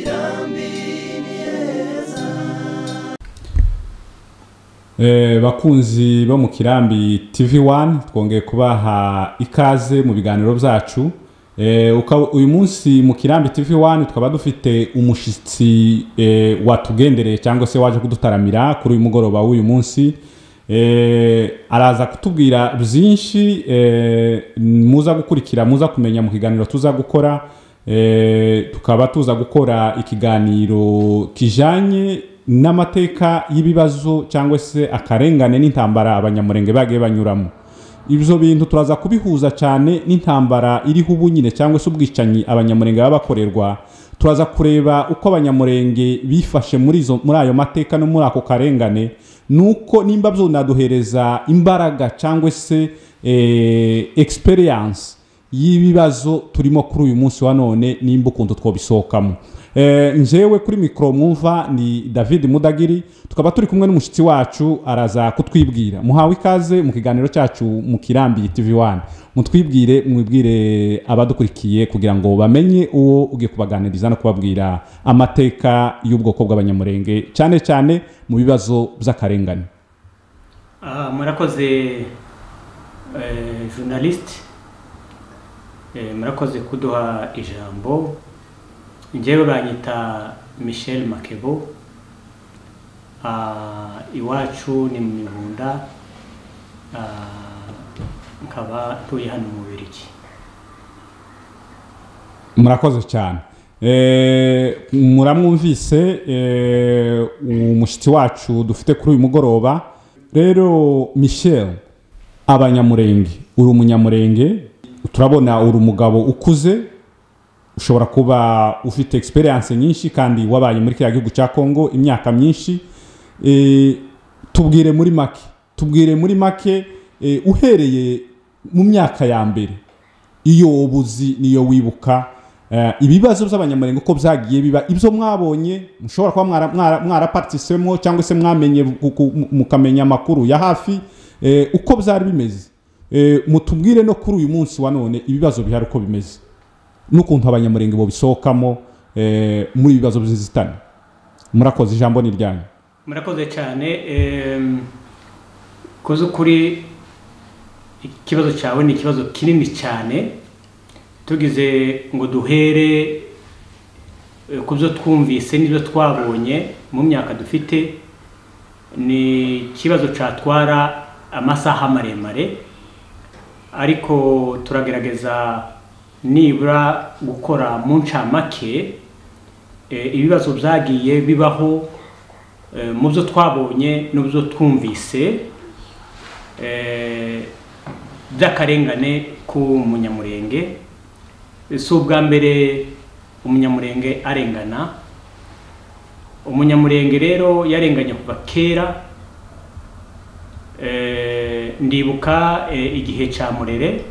Kirambi ni heza. Bakunzi bo mu Kirambi TV1, twongeye kubaha ikaze mu biganiro byacu. Uyu munsi mu Kirambi TV1 tukaba dufite umushitsi watugendereye cyangwa se waje kudutaramira kuri uyu mugoroba w'uyu munsi. Araza kutubwira byinshi muza gukurikira, muza kumenya mu kiganiro tuza gukora. Tukaba tuza gukora ikiganiro kijanye n'amateka y'ibibazo cyangwa se akarengane n'intambara Abanyamurenge bagiye banyuramo. Ibyo bintu turaza kubihuza cyane n'intambara iriho ubu nyine cyangwa se ubwicanyi Abanyamurenge babakorerwa. Turaza kureba uko Abanyamurenge bifashe muri ayo mateka no muri ako karengane, nuko nimba byonaduhereza imbaraga cyangwa se experience y'ibibazo turimo kuri uyu munsi wa none, nimba ukuntu twobisohokamo. Njewe kuri mikoro mwumva ni David Mudagiri, tukaba turi kumwe n'umushitsi wacu, araza kutwibwira. Muhawe ikaze mu kiganiro cyacu mu Kirambi TV1. Mutwibwire, mwibwire abadukurikiye kugira ngo bamenye uwo ugiye kubaganiriza no kubabwira amateka y'ubwoko bw'Abanyamurenge, cyane cyane mu bibazo by'akarengane. Murakoze journaliste, murakoze kuduha ijambo. Njyewe banyita Michel Makebo, iwacu ni mu Mibunda, nkaba ntuye hano mu Bubiligi. Murakoze cyane. Muramwumvise umushitsi wacu dufite kuri uyu mugoroba. Rero Michel, Abanyamurenge, uri umunyamurenge, turabona uri umugabo ukuze, ushobora kuba ufite experience nyinshi kandi wabaye muri kiriya gihugu cya Kongo imyaka myinshi. Tubwire muri make, tubwire muri make, uhereye mu myaka ya mbere iyo ubuzi niyo wibuka, ibibazo by'Abanyamurenge uko byagiye biba, ibyo mwabonye mushobora kuba mwaraparticipemo cyangwa se mwamenye mukamenya amakuru ya hafi, uko byari bimeze. Mutubwire no kuri uyu munsi wa none ibibazo bihari uko bimeze n'ukuntu Abanyamurenge bo bisohokamo muri ibibazo by'inzitane. Murakoze, ijambo ni ryanyu. Murakoze cyane. Kuzukuri ikibazo cyawe ni ikibazo kinini cyane, tugize ngo duhere ku byo twumvise n'ibyo twabonye mu myaka dufite, ni ikibazo cyatwara amasaha maremare, ariko turagerageza nibura gukora mu ncamake ibibazo byagiye bibaho mu byo twabonye n'ibyo twumvise by'akarengane ku Munyamurenge. Si ubwa mbere Umunyamurenge arengana. Umunyamurenge rero yarenganye kuva kera. Ndibuka igihe cya Murere,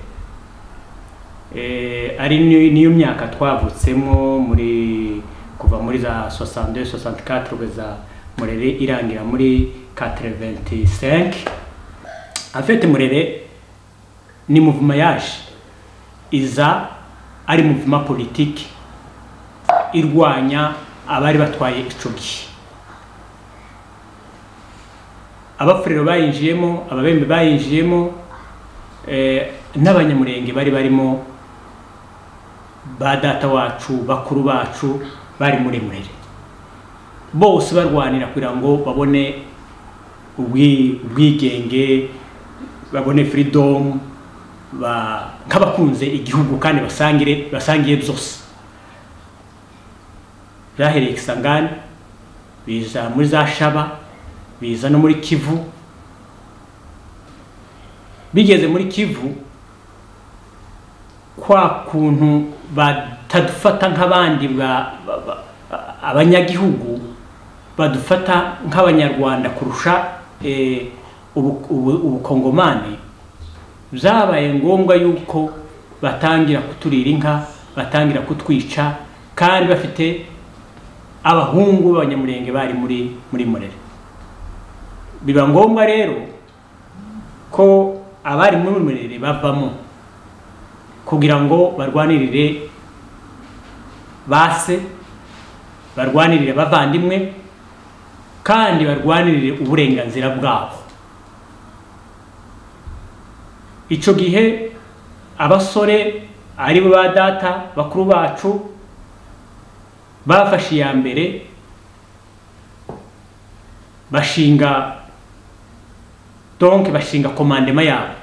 ari niyo myaka twavutsemo, muri kuva muri za 62 64 kugeza Murere irangira muri 85. En fait Murere ni mouvement yaje iza ari mouvement politique irwanya abari batwaye ico gihe. Abafurero bayinjiyemo, Ababembe bayinjiyemo, n'Abanyamurenge bari barimo, ba data wacu, bakuru bacu bari muri Murere, bose barwanira kugira ngo babone ubwigenge, babone freedom, nk'abakunze igihugu kandi basangiye byose. Byahereye Kisangani, biza muri za Shaba, biza no muri Kivu. Bigeze muri Kivu, kwa kuntu batadufata nk'abandi abanyagihugu, badufata nk'Abanyarwanda kurusha ubukongomani, byabaye ngombwa yuko batangira kuturira inka, batangira kutwica, kandi bafite abahungu b'Abanyamurenge bari muri Murere. Biba ngombwa rero ko abari muri Murere bavamo kugira ngo barwanirire base Barwanirire abavandimwe kandi barwanirire uburenganzira bwabo. Icyo gihe abasore ari bo ba data bakuru bacu bafashe iya mbere bashinga donc bashinga commandement yabo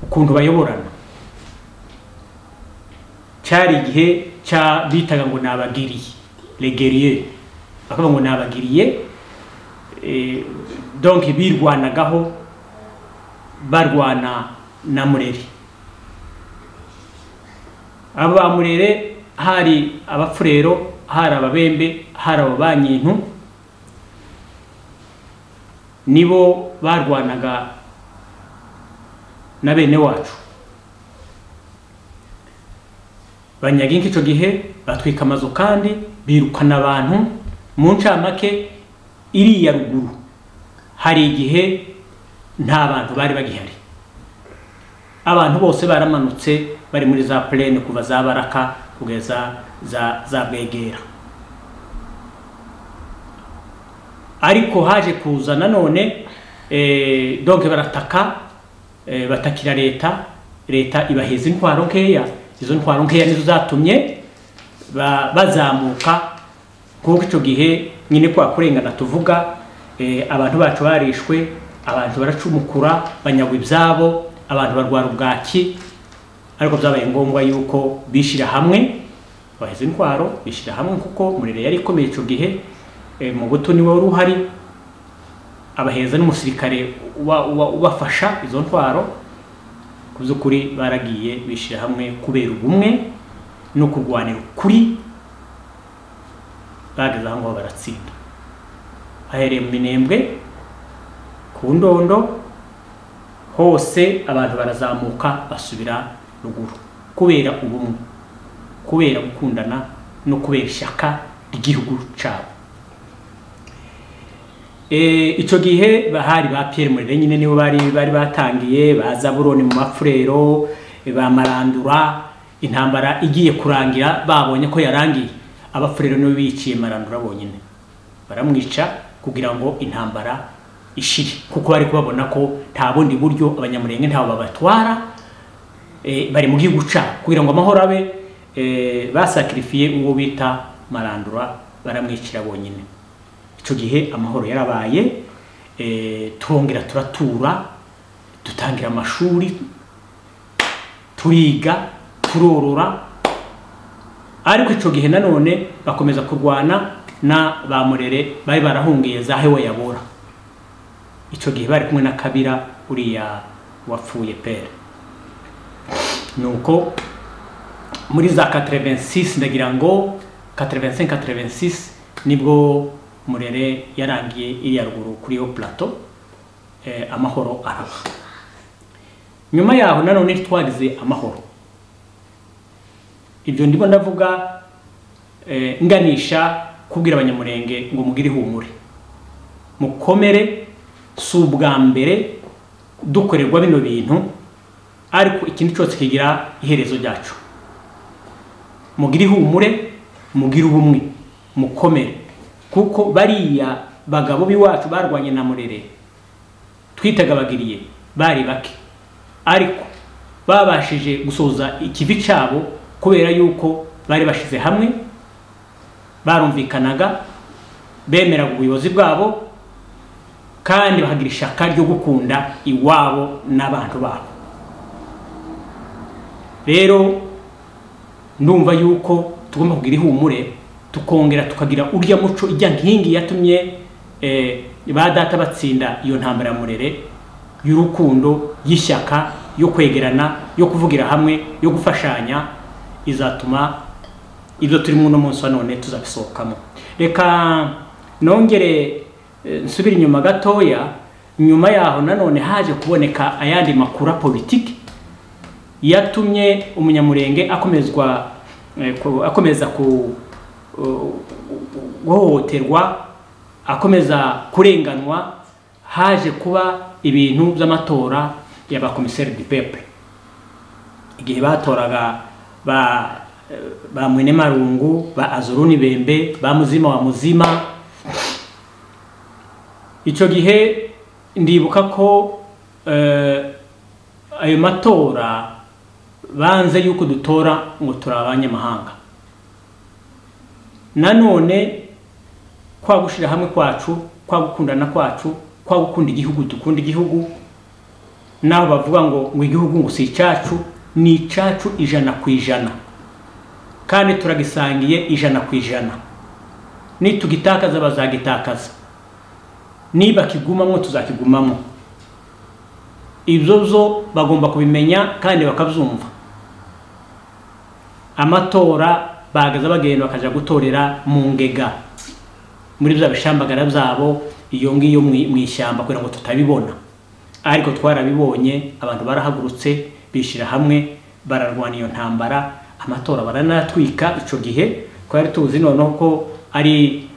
ukuntu bayoborana. Cyari igihe cya bitaga ngo nabagiriye les guerriers, bakavuga ngo nabagiriye donc birwanagaho barwana na Murere. Abo ba Murere hari abapfurero, hari ababembe, hari abanyintu, nibo barwanaga na bene wacu. Banyaga inka ico gihe, batwika amazu kandi birukana abantu. Mu ncamake iriya ruguru hari igihe nta bantu bari bagihari, abantu bose baramanutse bari muri za plaine kuva za Baraka kugeza za Bwegera. Ariko haje kuza nanone donc barataka, batakira leta, leta ibaheza intwaro nkeya. Izo ntwaro nkeya nizo zatumye bazamuka, kuko ico gihe nyine kwa kurengana tuvuga, abantu bacu barishwe, abantu baracumukura, banyagwa ibyabo, abantu barwara ubwaki. Ariko byabaye ngombwa yuko bishira hamwe, baheze intwaro bishira hamwe, kuko Murere yari ikomeye ico gihe. Mobutu niwe wari uhari, abaheza n'umusirikare ubafasha izo ntwaro. Kuzukuri baragiye bishira hamwe kubera ubumwe no kurwanira ukuri, bageze aho ngaho baratsinda. Ahereye mu Minembwe ku Ndondo hose abantu barazamuka basubira ruguru kubera ubumwe, kubera gukundana no kubera ishyaka ry'igihugu cyabo. Ico gihe bahari ba Pierre Murere nyine nibo bari batangiye, ba Zaburoni mu mafurero, ba Marandura. Intambara igiye kurangira babonye ko yarangiye, abafurero nibo biciye Marandura bonyine, baramwica kugira ngo intambara ishire, kuko bari kubabona ko nta bundi buryo abanyamurenge ntaho babatwara, bari mu gihugu cyabo. Kugira ngo amahoro abe, basakrifiye uwo bita Marandura, baramwicira bonyine. Ico gihe amahoro yarabaye, turongera turatura, dutangira amashuri, turiga, turorora. Ariko ico gihe nanone bakomeza kurwana na ba Murere bari barahungiye za hewe yabora. Ico gihe bari kumwe na Kabira uriya wapfuye pere. Nuko muri za 86 ndagira ngo 85 86 nibwo Murere yarangiye iriya ruguru kuri yo plateau, amahoro araba. Nyuma yaho nanone twagize amahoro. Ibyo ndimo ndavuga nganisha kubwira abanyamurenge ngo mugire ihumure, mukomere. Si ubwa mbere dukorerwa bino bintu, ariko ikintu cyose kigira iherezo ryacu. Mugire ihumure, mugire ubumwe, mukomere, kuko bariya bagabo b'iwacu barwanye na Murere twitaga bagiriye bari bake, ariko babashije gusoza ikivi cyabo kubera yuko bari bashize hamwe, barumvikanaga, bemeraga ubuyobozi bwabo, kandi bakagira ishaka ryo gukunda iwabo n'abantu babo. Rero ndumva yuko tugomba kugira ihumure, tukongera tukagira urya muco ijya nkingi yatumye ba data batsinda iyo ntambara ya Murere, y'urukundo, y'ishyaka, yo kwegerana, yo kuvugira hamwe, yo gufashanya, izatuma ibyo turimo uno munsi wa none tuzabisohokamo. Reka nongere nsubire inyuma gatoya. Nyuma yaho nanone haje kuboneka ayandi makuru politiki yatumye umunyamurenge akomeza ku guhohoterwa, akomeza kurenganwa. Haje kuba ibintu by'amatora y'abakomiseri du peuple. Igihe batoraga ba ba Mwene Marungu, ba Azuruni Bembe, ba Muzima wa Muzima. Icyo gihe ndibuka ko ayo matora banze yuko dutora ngo turi abanyamahanga. Nanone kwa gushira hamwe kwacu, kwa gukundana kwacu, kwa gukunda igihugu, dukunda igihugu, naho bavuga ngo igihugu ngo si icacu, ni icacu 100%, kandi turagisangiye 100%. Nitugitakaza bazagitakaza, niba kigumamwo tuzakigumamwo. Ibyo byo bagomba kubimenya kandi bakabyumva. Amatora bagaza bagenda bakaja gutorera mu ngega muri bya bishambagara byabo iyo ngiyo mu ishyamba kugira ngo tutabibona. Ariko twarabibonye, abantu barahagurutse bishira hamwe bararwana iyo ntambara, amatora baranatwika. Ico gihe twari tuzi noneho ko ari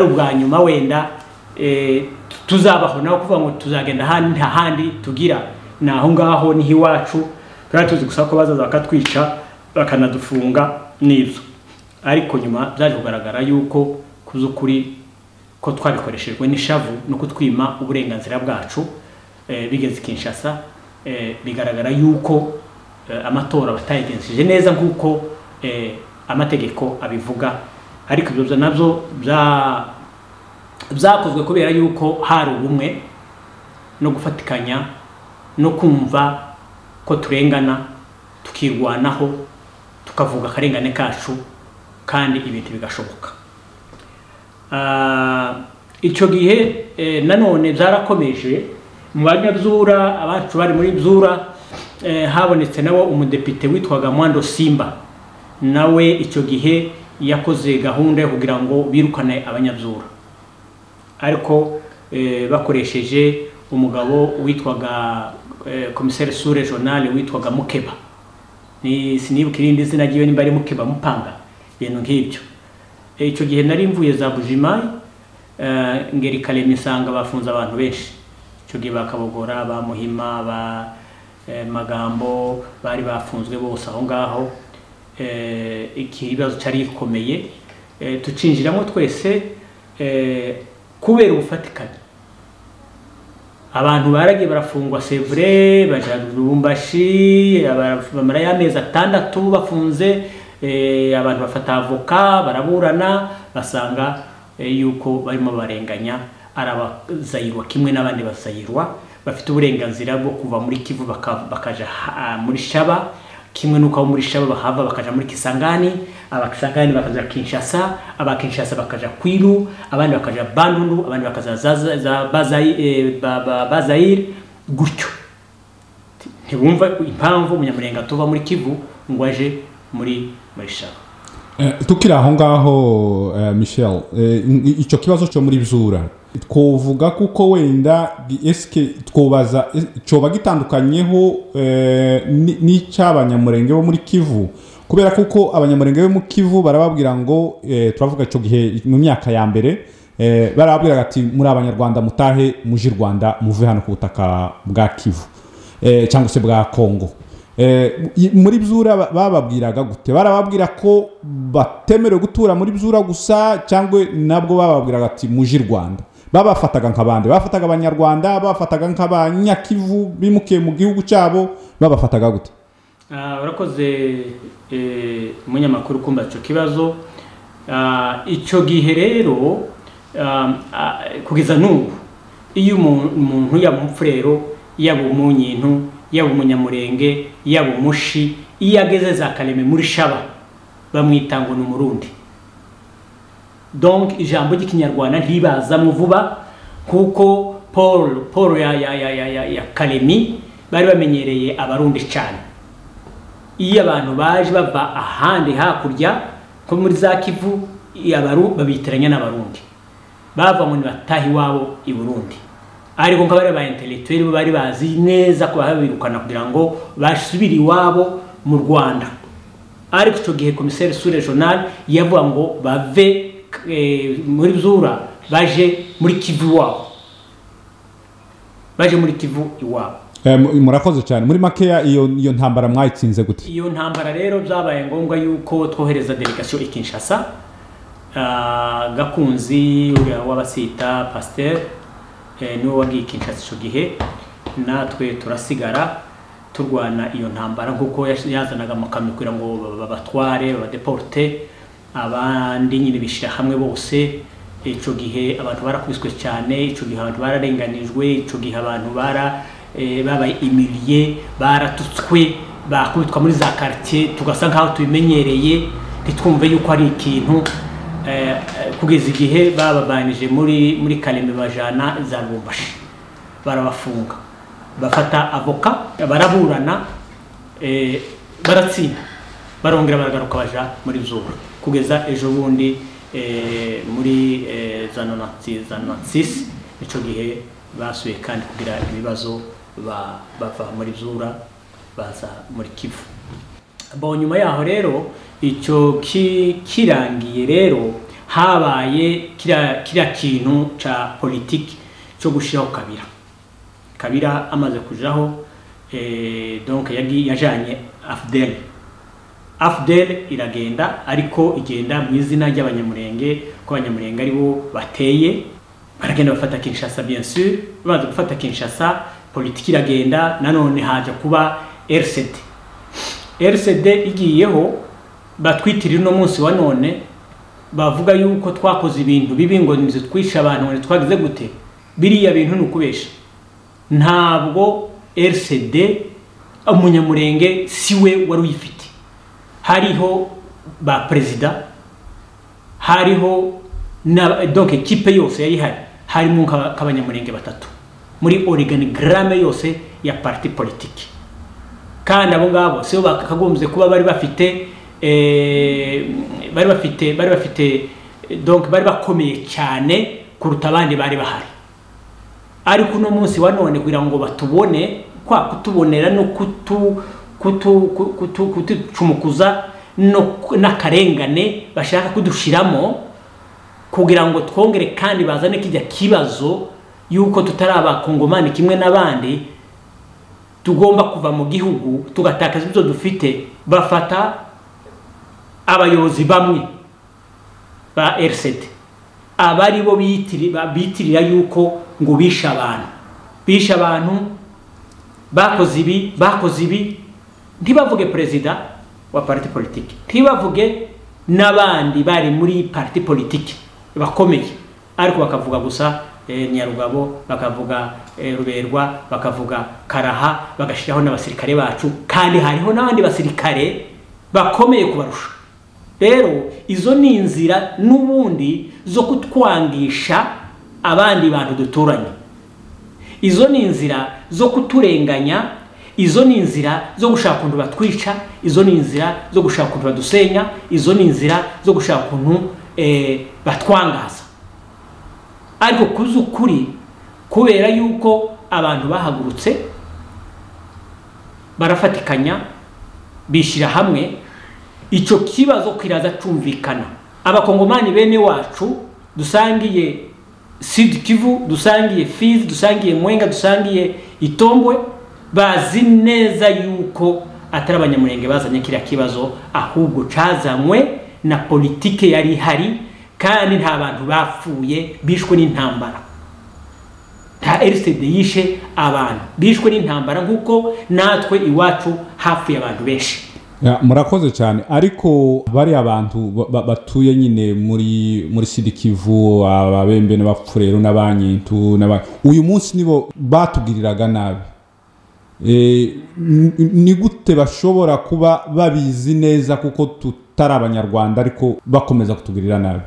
ubwa nyuma wenda tuzabaho, naho kuvuga ngo tuzagenda ahandi nta handi tugira, naho ngaho niho iwacu. Twari tuzi gusa ko bazaza bakatwica bakanadufunga n'ibyo. Ariko nyuma byaje kugaragara yuko kuzukuri ko twabikoreshejwe n'ishavu no kutwima uburenganzira bwacu. Bigeze Kinshasa, bigaragara yuko amatora batayigenzije neza nkuko amategeko abivuga. Ariko ibyo nabyo byakozwe kubera yuko hari ubumwe no gufatikanya no kumva ko turengana, tukirwanaho, tukavuga akarengane kacu kandi ibintu bigashoboka. Icyo gihe nanone byarakomeje mu banyabyura, abacu bari muri Byura, habonetse nabo umudepite witwaga Mwando Simba, nawe icyo gihe yakoze gahunda yo kugira ngo birukane abanyabyura, ariko bakoresheje umugabo witwaga commissaire sous régional witwaga Mukeba, ni sinibuka irindi zina ryiwe nimba ari Mukeba Mupanga, ibintu nk'ibyo. Icyo gihe nari mvuye za Bujimayi, ngeri Kalemi nsanga bafunze abantu benshi. Icyo gihe bakabogora ba Muhima, ba Magambo bari bafunzwe bose aho ngaho. Ikibazo cyari gikomeye, tucinjiramo twese kubera ubufatikanye. Abantu baragiye barafungwa, c'est vrai, baja Lubumbashi bamara y'amezi 6 bafunze. Abantu bafata avoka baraburana, basanga yuko barimo barenganya arabazayirwa kimwe n'abandi bazayirwa bafite uburenganzira bwo kuva muri Kivu bakaja muri Shaba, kimwe nuko abo muri Shaba bahava bakaja muri Kisangani, abakisangani bakaja Kinshasa, abakinshasa bakaja Kwilu, abandi bakaja Bandundu, abandi bakaja Bazayire gutyo. Ntibumva impamvu umunyamurenga tuva muri Kivu ngo aje muri Shaba. Tukiri aho ngaho Michel, icyo kibazo cyo muri Byura twovuga kuko wenda eske twobaza coba gitandukanyeho n'icy'abanyamurenge bo muri Kivu, kubera kuko abanyamurenge bo mu Kivu barababwira ngo turavuga ico gihe mu myaka ya mbere, barababwira ati muri abanyarwanda mutahe muje Rwanda, muve hano ku butaka bwa Kivu cyangwa se bwa Kongo. Muri Byura bababwiraga gute? Barababwira ko batemerewe gutura muri Byura gusa, cyangwa nabwo bababwiraga ati muje Rwanda? Babafataga nk'abandi, bafataga abanyarwanda, bafataga nk'abanyakivu bimukiye mu gihugu cyabo, babafataga gute? Urakoze umunyamakuru kumba ico kibazo. Ico gihe rero kugeza n'ubu iyo umuntu yaba umupfurero, yaba umunyintu, yaba umunyamurenge, yaba umushi, iyo ageze za Kaleme muri Shaba bamwita ngo ni umurundi. Donc ijambo ry'ikinyarwanda ntibazamwo vuba, kuko Paul ya Kalemi bari bamenyereye abarundi cyane. Iyo abantu baje bava ahandi hakurya ko muri za Kivu, babitiranya n'abarundi, bava ngo batahi wabo i Burundi. Ariko nk'abari ba intellectuel bari bazi neza ko babirukana kugira ngo basubire iwabo mu Rwanda. Ariko icyo gihe commissaire sous régional yavuga ngo bave muri Byura baje muri Kivu iwabo, baje muri Kivu iwabo. Murakoze cyane. Muri makeya iyo ntambara mwayitsinze gute? Iyo ntambara rero byabaye ngombwa yuko twohereza delegation i Kinshasa. Gakunzi uriya w'abasita Pasteur niwe wagiye i Kinshasa ico gihe, natwe turasigara turwana iyo ntambara nkuko yazanaga amakamyo kugira ngo babatware babadeporte, abandi nyine bishira hamwe bose. Ico gihe abantu barakubiswe cyane, ico gihe abantu bararenganijwe, ico gihe abantu babaye imilie, baratutswe, bakubitwa muri za quartier, tugasa nkaho tubimenyereye, ntitwumve yuko ari ikintu. Kugeza igihe bababanije muri Kaleme bajana za Lubumbashi, barabafunga, bafata avoka, baraburana, baratsinda, barongera baragaruka baja muri Zuru kugeza ejo bundi muri za 96. Ico gihe basuye kandi kugira ibibazo, bava muri Zura baza muri Kivu. Bo nyuma yaho rero icyo kirangiye rero habaye kiriya kintu ca politiki cyo gushiraho Kabila. Kabila amaze kujaho, donc yajanye AFDL. AFDL iragenda, ariko igenda mu izina ry'abanyamurenge, ko abanyamurenge ari bo bateye. Baragenda bafata Kinshasa, bien sûr. Bamaze gufata Kinshasa, politiki iragenda, nanone haja kuba RCD. RCD igiyeho, batwitirira uno munsi wa none, bavuga yuko twakoze ibintu bibi, ngo nizo twishe abantu, ngo twagize gute. Biriya bintu nukubesha. Ntabwo RCD umunyamurenge siwe wari uyifite. Hariho ba president, hariho na donc equipe yose yari ihari, harimo nk'abanyamurenge batatu muri organigramme yose ya parti politique. Kandi abo ngabo sibo bakagombye kuba bari bafite bari bafite donc bari bakomeye cyane kuruta abandi bari bahari. Ariko uno munsi wa none kugira ngo batubone, kwa kutubonera no kutucumukuza no n'akarengane bashaka kudushiramo, kugira ngo twongere kandi bazane kijya kibazo yuko tutari abakongomani kimwe n'abandi, tugomba kuva mu gihugu tugatakaza ibyo dufite. Bafata abayobozi bamwe ba RCD, abari bo bitirira yuko ngo bisha abantu, bakoze ibi, ntibavuge president wa parti politique, ntibavuge n'abandi bari muri parti politique bakomeye, ariko bakavuga gusa Nyarugabo, bakavuga Ruberwa, bakavuga Karaha, bagashiraho n'abasirikare bacu, kandi hariho n'abandi basirikare bakomeye kubarusha. Rero izo ni inzira n'ubundi zo kutwangisha abandi bantu duturanye, izo ni inzira zo kuturenganya, izo ni inzira zo gushaka ukuntu batwica, izo ni inzira zo gushaka ukuntu badusenya, izo ni inzira zo gushaka ukuntu batwangaza. Ariko kuzukuri, kubera yuko abantu bahagurutse barafatikanya bishira hamwe, ico kibazo kiraza cumvikana. Abakongomani bene wacu dusangiye Sud Kivu, dusangiye Fizi, dusangiye Mwenga, dusangiye Itombwe, bazi neza yuko atari abanyamurenge bazanye kiriya kibazo, ahubwo cazanywe na politike yari ihari, kandi nta bantu bapfuye bishwe n'intambara. Nta RCD yishe abantu bishwe n'intambara nkuko natwe iwacu hapfuye abantu benshi. Murakoze cyane. Ariko bari abantu batuye nyine muri Sud Kivu, ababembe n'abapfurero n'abanyintu uyu munsi nibo batugiriraga nabi. Ni gute bashobora kuba babizi neza kuko tutari abanyarwanda ariko bakomeza kutugirira nabi?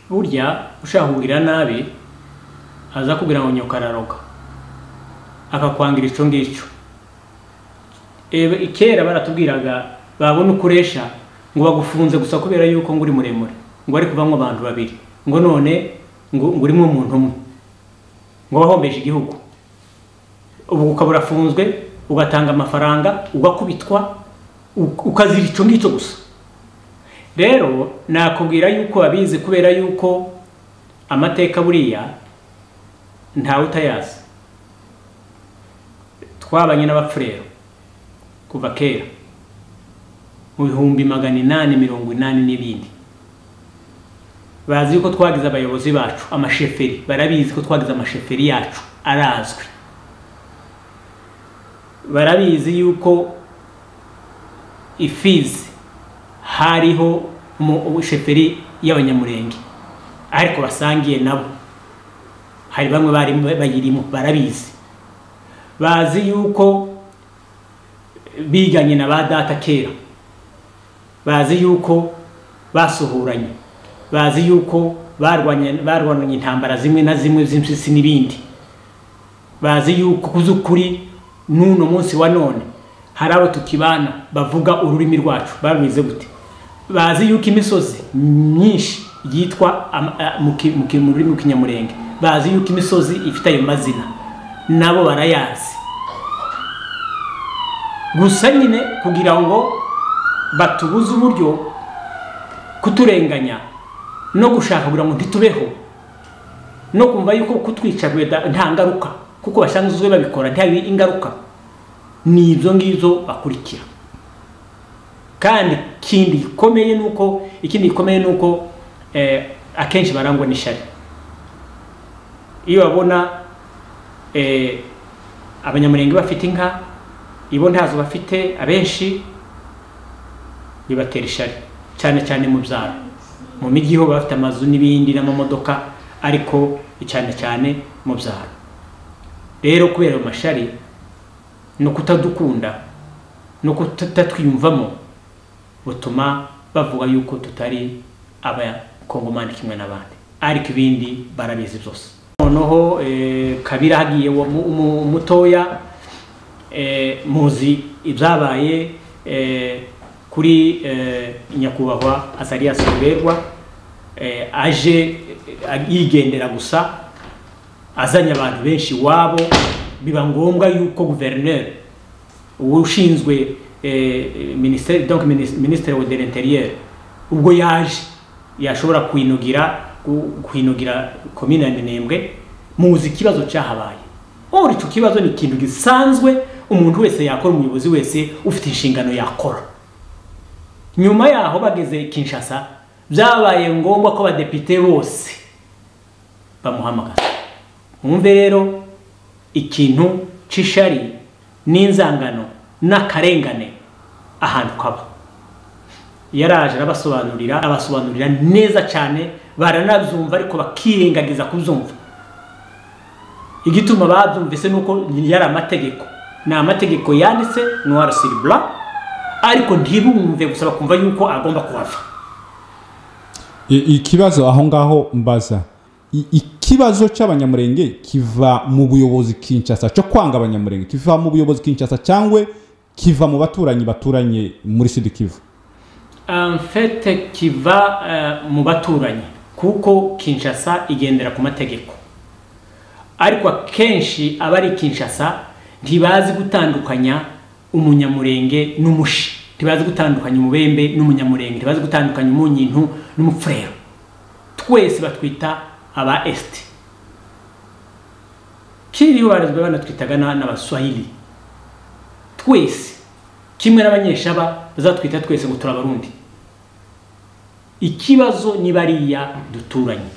Burya ushaka kugira nabi aza kugira ngo nyoka araroga, akakwangira ico ngico. Kera baratubwiraga babona ukuresha ngo bagufunze gusa kubera yuko ngo uri muremure, ngo ari kuvamwo abantu babiri, ngo none ngo urimo umuntu umwe, ngo wahombeje igihugu. Ubu ukaba urafunzwe, ugatanga amafaranga, ugakubitwa, ukazira ico ngico gusa. Rero nakubwira yuko abizi kubera yuko amateka buriya Ntawe utayazi. Twabanye n'abapfurero kuva kera mu 1880 n'ibindi. Bazi yuko twagize abayobozi bacu amasheferi, barabizi ko twagize amasheferi yacu arazwi. Barabizi yuko ifizi hariho sheferi y'abanyamurenge ariko basangiye nabo, hari bamwe bari bayirimo, barabizi. Bazi yuko biganye na ba data kera, bazi yuko basuhuranye, bazi yuko barwanye intambara zimwe na zimwe z'impyisi n'ibindi. Bazi yuko kuzukuri n'uno munsi wa none hari abo tukibana bavuga ururimi rwacu, babize gute? Bazi yuko imisozi myinshi yitwa mu rurimi rw'ikinyamurenge, bazi yuko imisozi ifite ayo mazina, nabo barayazi. Gusa nyine kugira ngo batubuze uburyo kuturenganya no gushaka kugira ngo ntitubeho no kumva yuko kutwica nta ngaruka, kuko basanzwe babikora nta ingaruka, ni ibyo ngizo bakurikira. Kandi ikindi gikomeye nuko akenshi barangwa n'ishari. Iyo babona abanyamurenge bafite inka, ibo ntazo bafite abenshi, bibatera ishari cyane cyane mu byaro. Mu mijyi ho bafite amazu n'ibindi n'amamodoka, ariko cyane cyane mu byaro. Rero kubera ayo mashari no kutadukunda no kutatwiyumvamo, butuma bavuga yuko tutari abakongomani kimwe n'abandi, ariko ibindi barabizi byose. Noneho Kabira hagiye mutoya, muzi ibyabaye kuri nyakubahwa Azarias Ruberwa, aje yigendera gusa azanye abantu benshi wabo, biba ngombwa yuko gouverneur ushinzwe ministère, donc ministre de l'intérieur, ubwo yaje yashobora kuinugira commune ya Minembwe. Muzi ikibazo cyahabaye. Ori ico kibazo ni ikintu gisanzwe umuntu wese yakora, umuyobozi wese ufite inshingano yakora. Nyuma yaho bageze Kinshasa, byabaye ngombwa ko abadepite bose bamuhamagaza. Mwumve rero ikintu c'ishari n'inzangano n'akarengane ahantu kaba. Yaraje arabasobanurira, abasobanurira neza cyane, baranabyumva ariko bakirengagiza kubyumva. Igituma babyumvise nuko yari amategeko, ni amategeko yanditse noir sur blanc, ariko ntibumve gusa bakumva yuko agomba kuhava. Ikibazo aho ngaho mbaza, ikibazo cy'abanyamurenge kiva mu buyobozi Kinshasa cyo kwanga abanyamurenge, kiva mu buyobozi Kinshasa cyangwe kiva mu baturanyi baturanye muri Sud Kivu? En fait kiva mu baturanyi, kuko Kinshasa igendera ku mategeko, ariko akenshi abari Kinshasa ntibazi gutandukanya umunyamurenge n'umushi, ntibazi gutandukanya umubembe n'umunyamurenge, ntibazi gutandukanya umunyintu n'umupfurero. Twese batwita aba est. Kiriho barazwe banatwitaga n'abaswahili. Twese kimwe n'abanyeshaba bazatwita twese ngo turabarundi. Ikibazo ni bariya duturanye,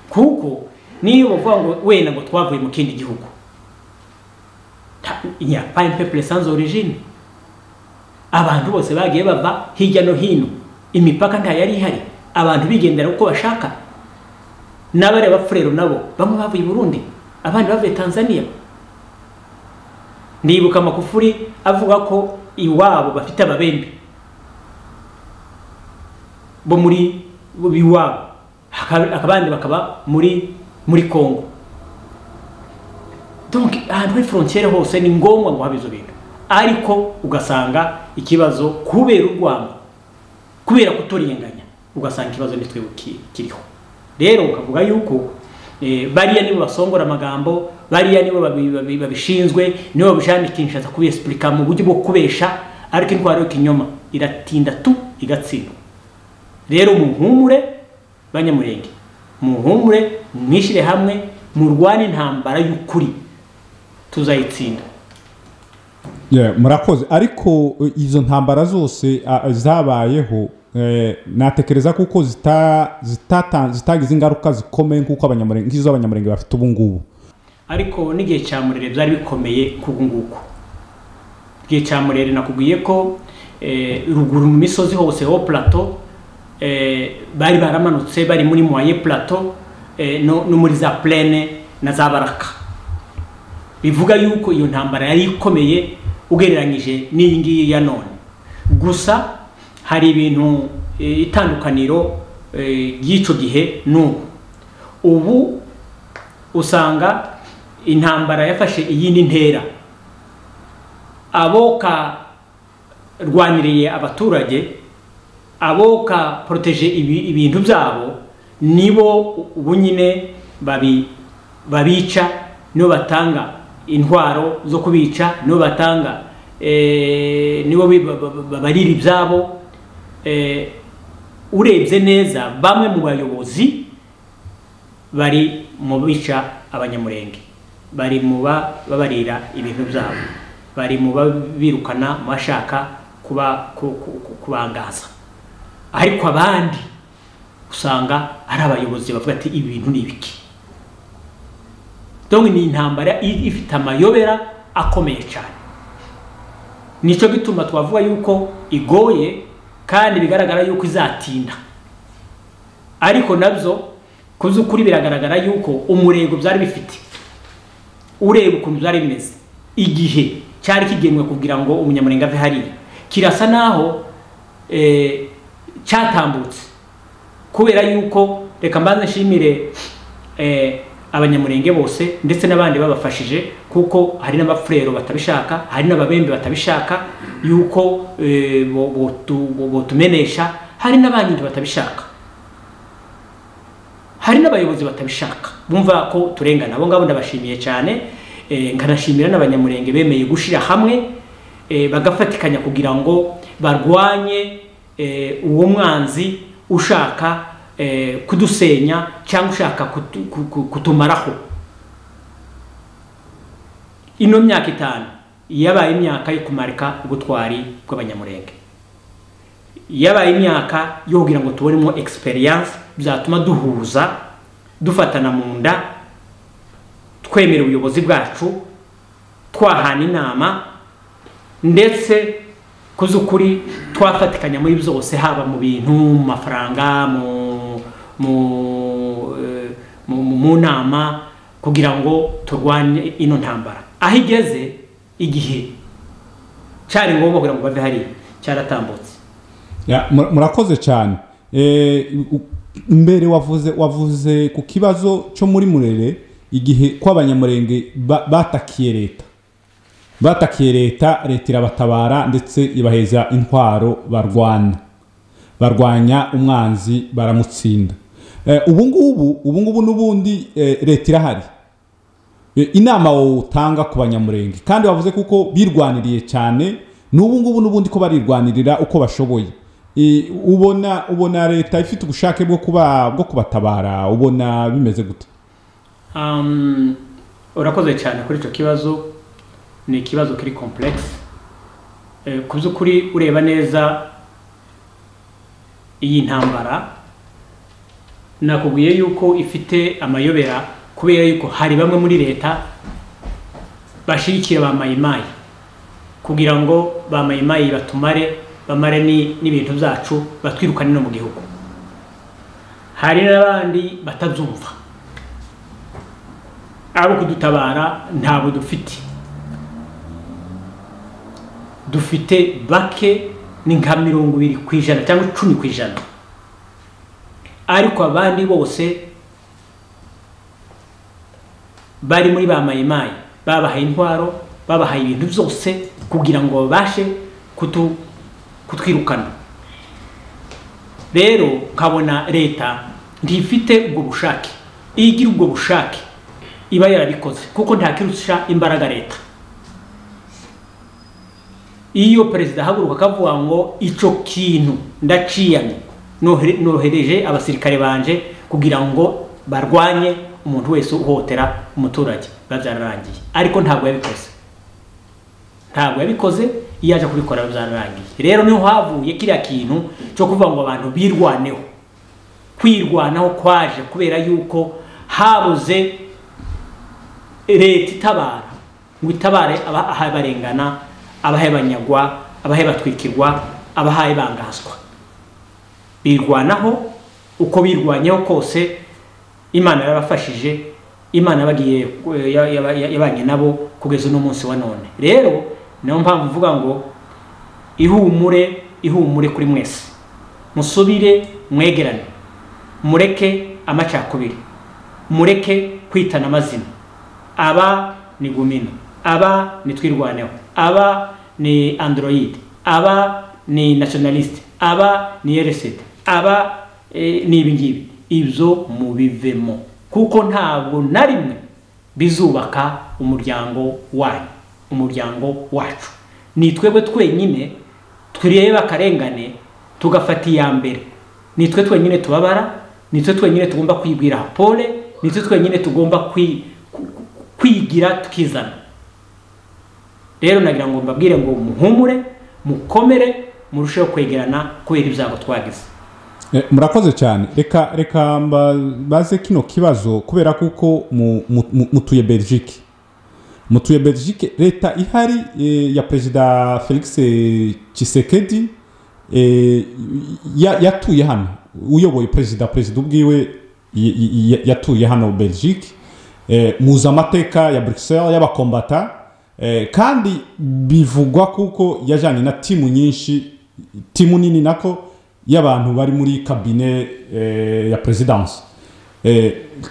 kuko niyo bavuga ngo wenda ngo twavuye mu kindi gihugu, il n'y a pas un peuple sans origine. Abantu bose bagiye bava hirya no hino, imipaka nta yari ihari, abantu bigendera uko bashaka. N'abari abapfurero nabo bamwe bavuye i Burundi, abandi bavuye Tanzania. Ndibuka Makufuri avuga ko iwabo bafite ababembe bo muri iwabo, akabandi bakaba muri Congo. Donc ahantu hari frontière hose ni ngombwa ngo habe izo bintu, ariko ugasanga ikibazo kubera urwango, kubera kuturenganya, ugasanga ikibazo nitwe kiriho. Rero ukavuga yuko bariya nibo basongora amagambo, bariya nibo babishinzwe, nibo babijana Kinshasa kubesplika mu buryo bwo kubesha, ariko intwaro y'ikinyoma iratinda tu igatsindwa. Rero muhumure banyamurenge, Muhumure, mwishyire hamwe, murwane intambara y'ukuri, tuzayitsinda. Yeah, murakoze. Ariko izo ntambara zose zabayeho, natekereza kuko zitagize ingaruka zikomeye nkuko Abanyamurenge, nk'izo Abanyamurenge bafite ubu ngubu. Ariko n'igihe cya Murere byari bikomeye nk'ubu nguku. Igihe cya Murere nakubwiye ko ruguru mu misozi hose ho plateau, bari baramanutse, bari muri moyen plateau, no muri za plaine na za Baraka. Bivuga yuko iyo ntambara yari ikomeye ugereranyije n'iyi ngiyi ya none. Gusa hari ibintu, itandukaniro ry'ico gihe n'ubu. Ubu usanga intambara yafashe iyindi ntera. Aboka rwaniriye abaturage, aboka protéger ibintu byabo, nibo ubu nyine babica, nibo batanga intwaro zo kubica, nibo batanga, nibo babarira ibyabo. Urebye neza bamwe mu bayobozi bari mu bica Abanyamurenge, bari mu babarira ibintu byabo, bari mu babirukana, mu bashaka kubangaza. Ariko abandi usanga ari abayobozi bavuga ati ibi bintu ni ibiki. Donc ni intambara ifite amayobera akomeye cyane. Nico gituma twavuga yuko igoye kandi bigaragara yuko izatinda. Ariko nabyo kuzukuri biragaragara yuko umurego byari bifite, ureba ukuntu byari bimeze igihe cyari kigenwe kugira ngo Umunyamurenge ave hariya, kirasa naho cyatambutse. Kubera yuko reka mbanze nshimire Abanyamurenge bose ndetse n'abandi babafashije, kuko hari n'abafurero batabishaka, hari n'ababembe batabishaka yuko botumenesha, hari n'abanyindu batabishaka, hari n'abayobozi batabishaka, bumva ko turengana. Abo ngabo ndabashimiye cyane, nkanashimira n'Abanyamurenge bemeye gushira hamwe, bagafatikanya kugira ngo barwanye uwo mwanzi ushaka kudusenya cyangwa ushaka kutumaraho. Ino myaka 5 yabaye imyaka yo kumarika ubutwari bw'Abanyamurenge, yabaye imyaka yo kugira ngo tubonemo experience byatuma duhuza, dufatana mu nda, twemera ubuyobozi bwacu, twahana inama, ndetse kuzukuri twafatikanya muri byose, haba mu bintu, mu mafaranga, mu nama, kugira ngo turwanye ino ntambara. Aho igeze igihe cyari ngombwa kugira ngo bave hariya, cyaratambutse. Murakoze cyane. Mbere wavuze ku kibazo cyo muri Murere, igihe ko Abanyamurenge batakiye leta, batakiye leta, leta irabatabara ndetse ibaheza intwaro, barwanya umwanzi baramutsinda. Ubu ngubu n'ubundi leta irahari. Inama utanga ku Banyamurenge, kandi wavuze kuko birwaniriye cyane, n'ubu ngubu n'ubundi ko barirwanirira uko bashoboye, ubona leta ifite ubushake bwo kubatabara, ubona bimeze gute? Urakoze cyane kuri icyo kibazo. Ni ikibazo kiri complex. Ku by'ukuri ureba neza iyi ntambara, nakubwiye yuko ifite amayobera, kubera yuko hari bamwe muri leta bashigikira ba mayimayi kugira ngo ba mayimayi batumare, bamare n'ibintu byacu, batwirukane no mu gihugu. Hari n'abandi batabyumva, abo kudutabara ntabwo dufite, dufite bake, ni nka 20% cyangwa 10%, ariko abandi bose bari muri ba mayimayi babahaye intwaro, babahaye ibintu byose kugira ngo babashe kutwirukana. Rero nkabona leta ntifite ubwo bushake. Iyo igira ubwo bushake iba yarabikoze, kuko nta kirusha imbaraga leta. Iyo perezida ahaguruka akavuga ngo ico kintu ndaciyamye, nohereje abasirikare banje kugira ngo Barwanye umuntu wese uhotera umuturage, babyararangiye. Ariko ntabwo yabikoze, ntabwo yabikoze. Iyo aje kubikora byararangiye. Rero niho havuye kiriya kintu cyo kuvuga ngo abantu birwaneho. Kwirwanaho kwaje kubera yuko habuze leta itabara, ngo itabare abahaye barengana, abahaye banyagwa, abahaye batwikirwa, abahaye bangazwa. Birwanaho, uko birwanyeho kose Imana yarabafashije, Imana yabagiye yabanye nabo kugeza uno munsi wa none. Rero niyo mpamvu mvuga ngo ihumure, ihumure kuri mwese, musubire mwegerane, mureke amacakubiri, mureke kwitana amazina. Aba ni Gumino, aba ni Twirwaneho, aba ni Android, aba ni nationaliste, aba ni RCD, aba ni ibi ngibi. Ibyo mubivemo, kuko ntabwo na rimwe bizubaka umuryango wanyu, umuryango wacu. Ni twebwe twenyine tureba akarengane tugafata iya mbere. Ni twe twenyine tubabara, ni twe twenyine tugomba kwibwira pole, ni twe twenyine tugomba kwigira tukizana. Rero nagira ngo mbabwire ngo muhumure, mukomere, murusheho kwegerana kubera ibyago twagize. Murakoze cyane. Reka mbaze kino kibazo kubera kuko mutuye Belgique. Mutuye Belgique, leta ihari ya Perezida Felix Tshisekedi yatuye hano. Uyoboye perezida ubwiwe yatuye hano Belgique. Muzi amateka ya Bruxelles y'abakombata, kandi bivugwa kuko yajanye na timu nyinshi, timu nini nako y'abantu bari muri kabine ya presidence.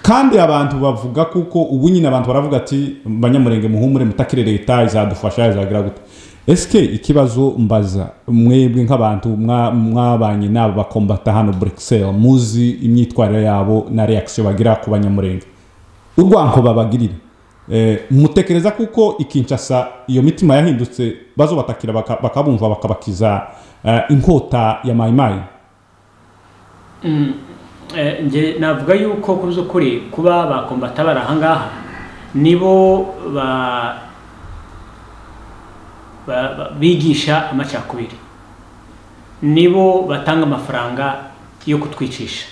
Kandi abantu bavuga kuko ubu nyine abantu baravuga ati Banyamurenge muhumure, mutakire leta izadufasha, izagira gute. Eske ikibazo mbaza mwebwe nk'abantu mwabanye nabo bakombata hano Bruxelles, muzi imyitwarire yabo na reaction bagira ku Banyamurenge, urwanko babagirira, mutekereza kuko ikinshasa iyo mitima yahindutse bazobatakira bakabumva bakabakiza inkota ya Mai Mai? Nje navuga yuko kuzukuri kuba bakombata barahangaha nibo bigisha amacakubiri, nibo batanga amafaranga yo kutwicisha,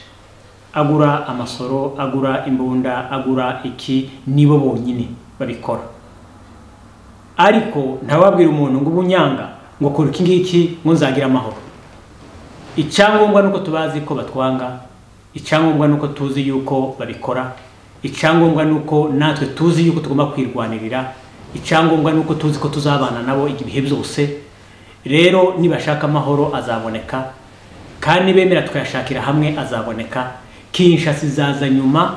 agura amasoro, agura imbunda, agura iki, nibo bonyine babikora. Ariko ntawabwira umuntu ngo ubunyanga ngo kora iki ngiki ngo nzagira amahoro. Icyangombwa nuko tubazi ko batwanga, icyangombwa nuko tuzi yuko babikora, icyangombwa nuko natwe tuzi yuko tugomba kwirwanirira, icyangombwa nuko tuzi ko tuzabana nabo ibihe byose. Rero nibashaka amahoro azaboneka, kandi bemera tukayashakira hamwe azaboneka. Kinshasa izaza nyuma,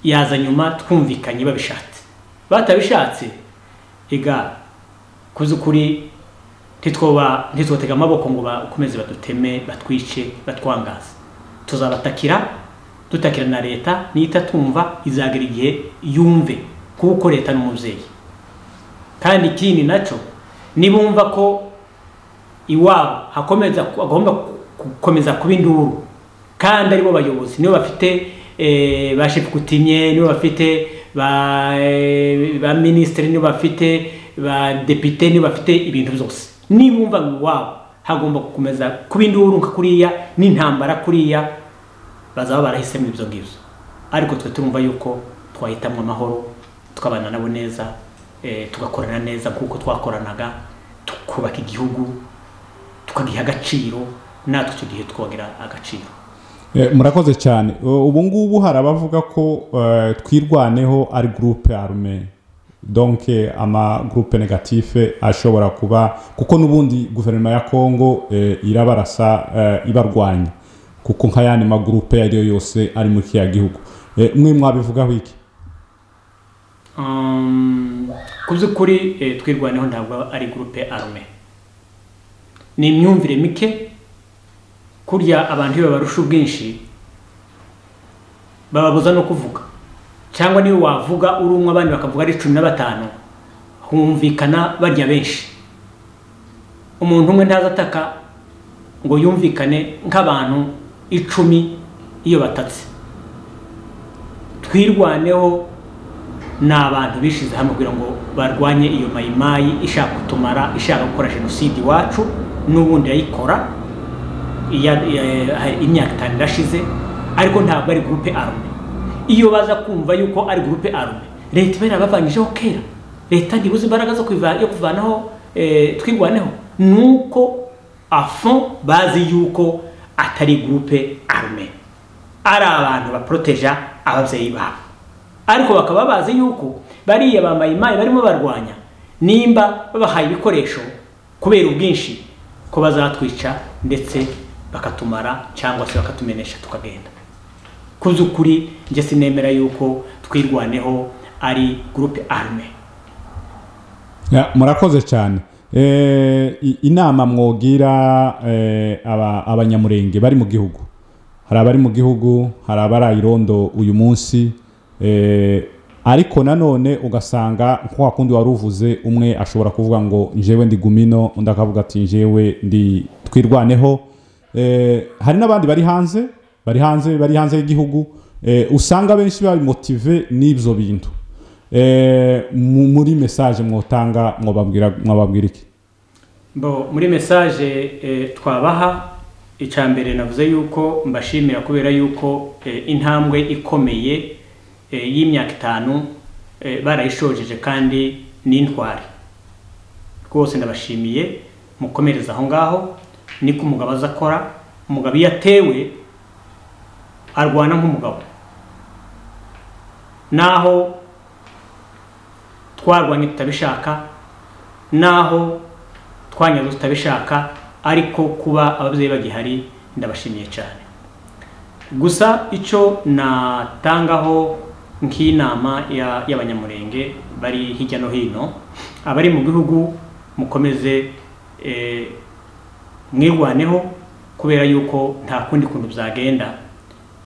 yaza nyuma twumvikanye babishatse. Batabishatse ega kuzukuri ntitwotega amaboko ngo bakomeze baduteme, batwice, batwangaze. Tuzabatakira, dutakira na leta, nitatumva izagera igihe yumve kuko leta n'umuvyeyi. Kandi ikindi naco nibumva ko iwabo hakomeza agomba gukomeza kuba induru, kandi aribo bayobozi, nibo bafite ba chef coutumier, nibo bafite ba ministre, nibo bafite ba député, nibo bafite ibintu byose. Nibumva ngo iwabo hagomba gukomeza kuba induru nka kuriya n'intambara kuriya, bazaba barahisemo ibyo ngibyo. Ariko twe turumva yuko twahitamwe amahoro, tukabana nabo neza, tugakorana neza kuko twakoranaga, tukubaka igihugu, tukagiha agaciro, natwe icyo gihe twogira agaciro. Murakoze cyane. Ubu ngubu hari abavuga ko Twirwaneho ari groupe armée, donc ama groupe négatif ashobora kuba, kuko n'ubundi guverinoma ya Congo irabarasa, ibarwanya, kuko nka yandi ma groupe ariyo yose ari muri kiya gihugu. Mwe mwabivugaho iki? Kuzukuri Twirwaneho ntabwo ari groupe armée, ni imyumvire mike. Kurya abantu iyo babarusha ubwinshi bababuza no kuvuga, cyangwa niyo wavuga uri umwe abandi bakavuga ari 15, humvikana barya benshi. Umuntu umwe ntaza ataka ngo yumvikane nk'abantu 10 iyo batatse. Twirwaneho ni abantu bishize hamwe kugira ngo barwanye iyo mayimayi ishaka kutumara, ishaka gukora jenoside iwacu. N'ubundi yayikora imyaka 5 irashize, ariko ntabwo ari groupe armée. Iyo baza kumva yuko ari groupe armée, leta iba yarabavanyijeho kera. Leta ntibuze imbaraga zo kuvanaho Twirwaneho, nuko afon bazi yuko atari groupe armée, ari abantu baproteja ababyeyi babo, ariko bakaba bazi yuko bariya ba mayimayi barimo barwanya, nimba babahaye ibikoresho kubera ubwinshi ko bazatwica ndetse bakatumara cyangwa se bakatumenesha tukagenda. Kuzukuri nje sinemera yuko Twirwaneho ari groupe armée. Ya, murakoze cyane. Inama mwogira abanyamurenge bari mu gihugu, hari abari mu gihugu, hari abari irondo uyu munsi, ariko nanone ugasanga nko kundi waruvuze, umwe ashobora kuvuga ngo njewe ndi Gumino, undi akavuga ati njewe ndi Twirwaneho. Hari n'abandi bari hanze, bari hanze y'igihugu, usanga benshi bari motive n'ibyo bintu. Muri message mwotanga mwababwira iki? Bo muri message twabaha, icambere navuze yuko mbashimira kubera yuko intambwe ikomeye y'imyaka 5 barayishojeje kandi n'intwari. Rwose ndabashimiye, mukomereza aho ngaho. Niko umugabo azakora. Umugabo iyo atewe arwana nk'umugabo. Naho twarwanye tutabishaka, naho twanyaze tutabishaka, ariko kuba ababyeyi bagihari ndabashimiye cyane. Gusa icyo natangaho nk'inama y'abanyamurenge bari hirya no hino, abari mu gihugu, mukomeze mwirwaneho, kubera yuko nta kundi kuntu byagenda.